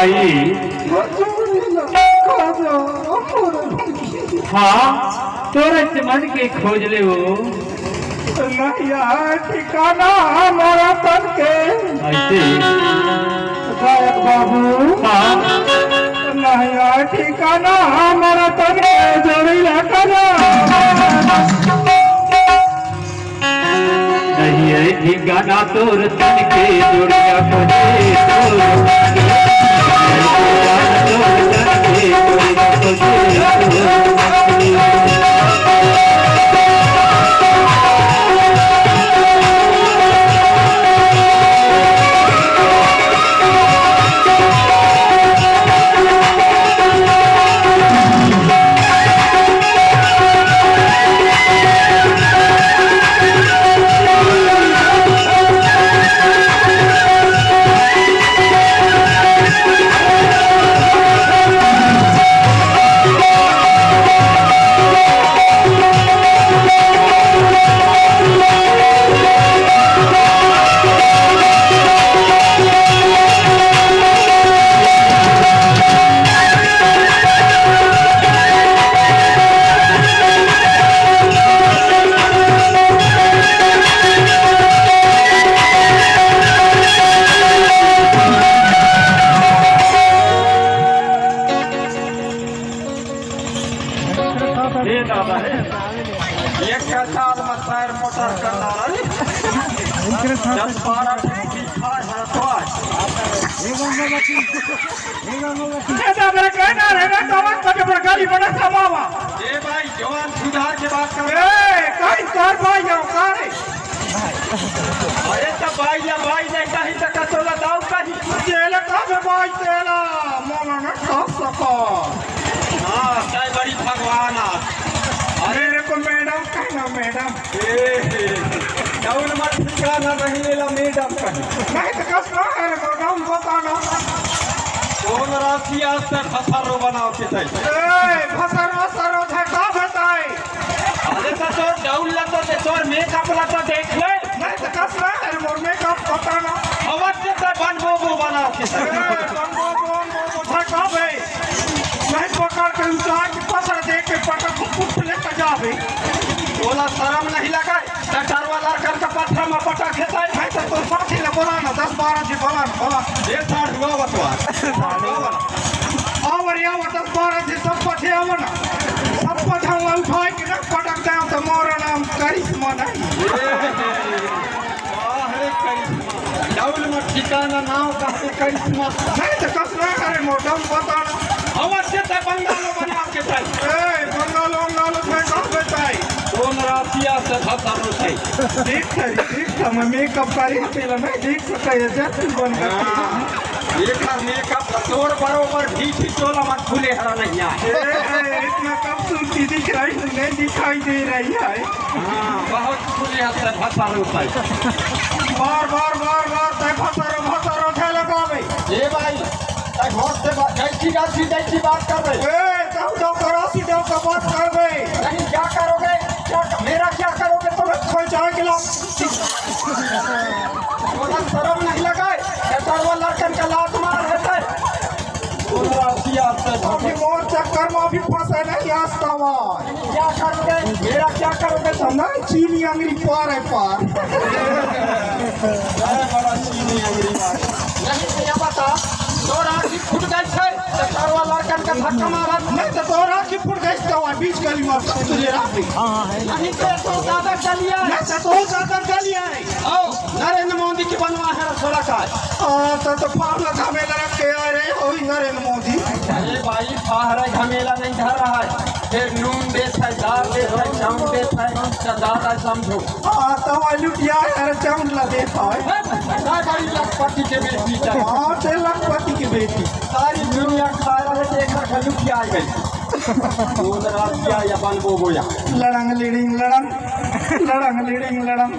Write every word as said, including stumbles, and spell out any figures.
भाई। हाँ, तोर मन के खोज ले वो। नहीं आय ठिकाना हमारा तन के। ऐसे? गायक बाबू। हाँ। नहीं आय ठिकाना हमारा तन के जोड़ी ला करा। नहीं है ठिकाना तोर तन के जोड़िया खोजे तोर। नहीं है ठिकाना तोर तन के जोड़िया खोजे तोर। ए दादा, ए। एक का साल में टायर मोटर कर डाला रे। दस बारह ठेकी खाए है तो आज। ए दादा, रे कहना रे, रे कमर पर पर गाड़ी बना समावा। ए भाई, जवान सुधार के बात कर। ए, काई कर भाई, आओ काई। अरे त बाई ला बाई नहीं कही त कतोला दाऊ कही। तेला का बे बाई तेला, मोला न खा सको। हाँ, तय बड़ी भगवान आ। अरे रे को मैडम कहना मैडम। ए, डौल मत ठिकाना नहीं लेला मैडम कही। नहीं त कस ना है रे को डौल बताना। कौन राशि आज तक हथारो बनाओ के तय? ए, फसर वसर उधर का बताए? अरे त तोर डौल ला तो दे, तोर मेकअप ला तो देख ले। नहीं त कस ना है मोर मेकअप बताना। अवश्य त बनबो बो बना के। ए, बनबो बो, बनबो बो, था का बे? नहीं पकड़ के उतार के पकड़ दे के पकड़ को कुछ ले के जाबे। तोला शरम नहीं लगे? डॉक्टर वाला कर के पत्थर में पटक खेता है। नहीं त तोर साथी ले बोला ना, दस बारह जी बोला ना, बोला। ये साढ़ हुआ बतवा। साढ़ हुआ बतवा। आवर, आवर, दस बारह जी सब पठे आवर ना। सब पठा हुआ उठाए के ना पटक दे, त मोर नाम करिश्मा नहीं। वाह रे करिश्मा। डौल में ठिकाना नाव का है करिश्मा। नहीं त कस ना करे मोर डौल बताना। अवश्य त बंगालो बना के तय। ए, बंगालो, बंगालो, मैं कहाँ बताई? कौन राशिया से भसर उठे? ठीक है, ठीक है, मैं मेकअप करी, पहले मैं ठीक से कहे, जब तू बन कर हाँ। एकर मेकअप तोर बरोबर भी थी, चोला मत खुले हरा नहीं आए। ए, इतना खूबसूरती दिख रही, नहीं दिखाई दे रही है। हाँ, बहुत खुले हंस है भसर उठे। बार, बार, बार, बार, तय भसर, भसर उठे लगा भाई। ए भाई, तय बहुत से बात, कैसी राशि, कैसी बात कर रहे? ए, तब तो करो, सीधे तो बात कर रहे। नहीं, क्या करोगे? क्या, मेरा क्या करोगे तुम? कोई चाय गिलास। तोला शरम नहीं लगे? ये सरवा लड़कन का लात मार है तय। बोल राशिया से अभी मोर चक्कर में अभी फंसे नहीं आज तवा। क्या करोगे? मेरा क्या करोगे तुम? नहीं, चीनी अंगरी पार है पार। अरे बड़ा चीनी अंगरी पार। नहीं तो ये बता, तोर आँखी फूट गई है, तो सरवा लड़कन का धक्का मारा। नहीं तो तोर आँखी फूट गई तो वहाँ बीच गली में तुझे रात में। नहीं तो तोर दादा चलिए। नहीं तो तोर दादा चलिए। आओ, नरेंद्र मोदी की बनवा है रसोड़ा का। आ, तो, तो फावला घमेला रख के आ रहे हो ही नरेंद्र मोदी। अरे भाई, फाहरा घमेला नहीं धर रहा है। फिर नून देत है, दाल देत है, चाउर देत है, तो दादा समझो। हाँ, तो वह लुटिया है, अरे चाउर ला देत है। ना बड़ी लखपति के बेटी है। हाँ, ते लखपति की बेटी। सारी दुनिया खा रहे, देखा खा लुटिया आ गई। कौन रात क्या या बन वो गोया। लड़ंग लिड़िंग लड़ंग, लड़ंग लिड़िंग लड़ंग।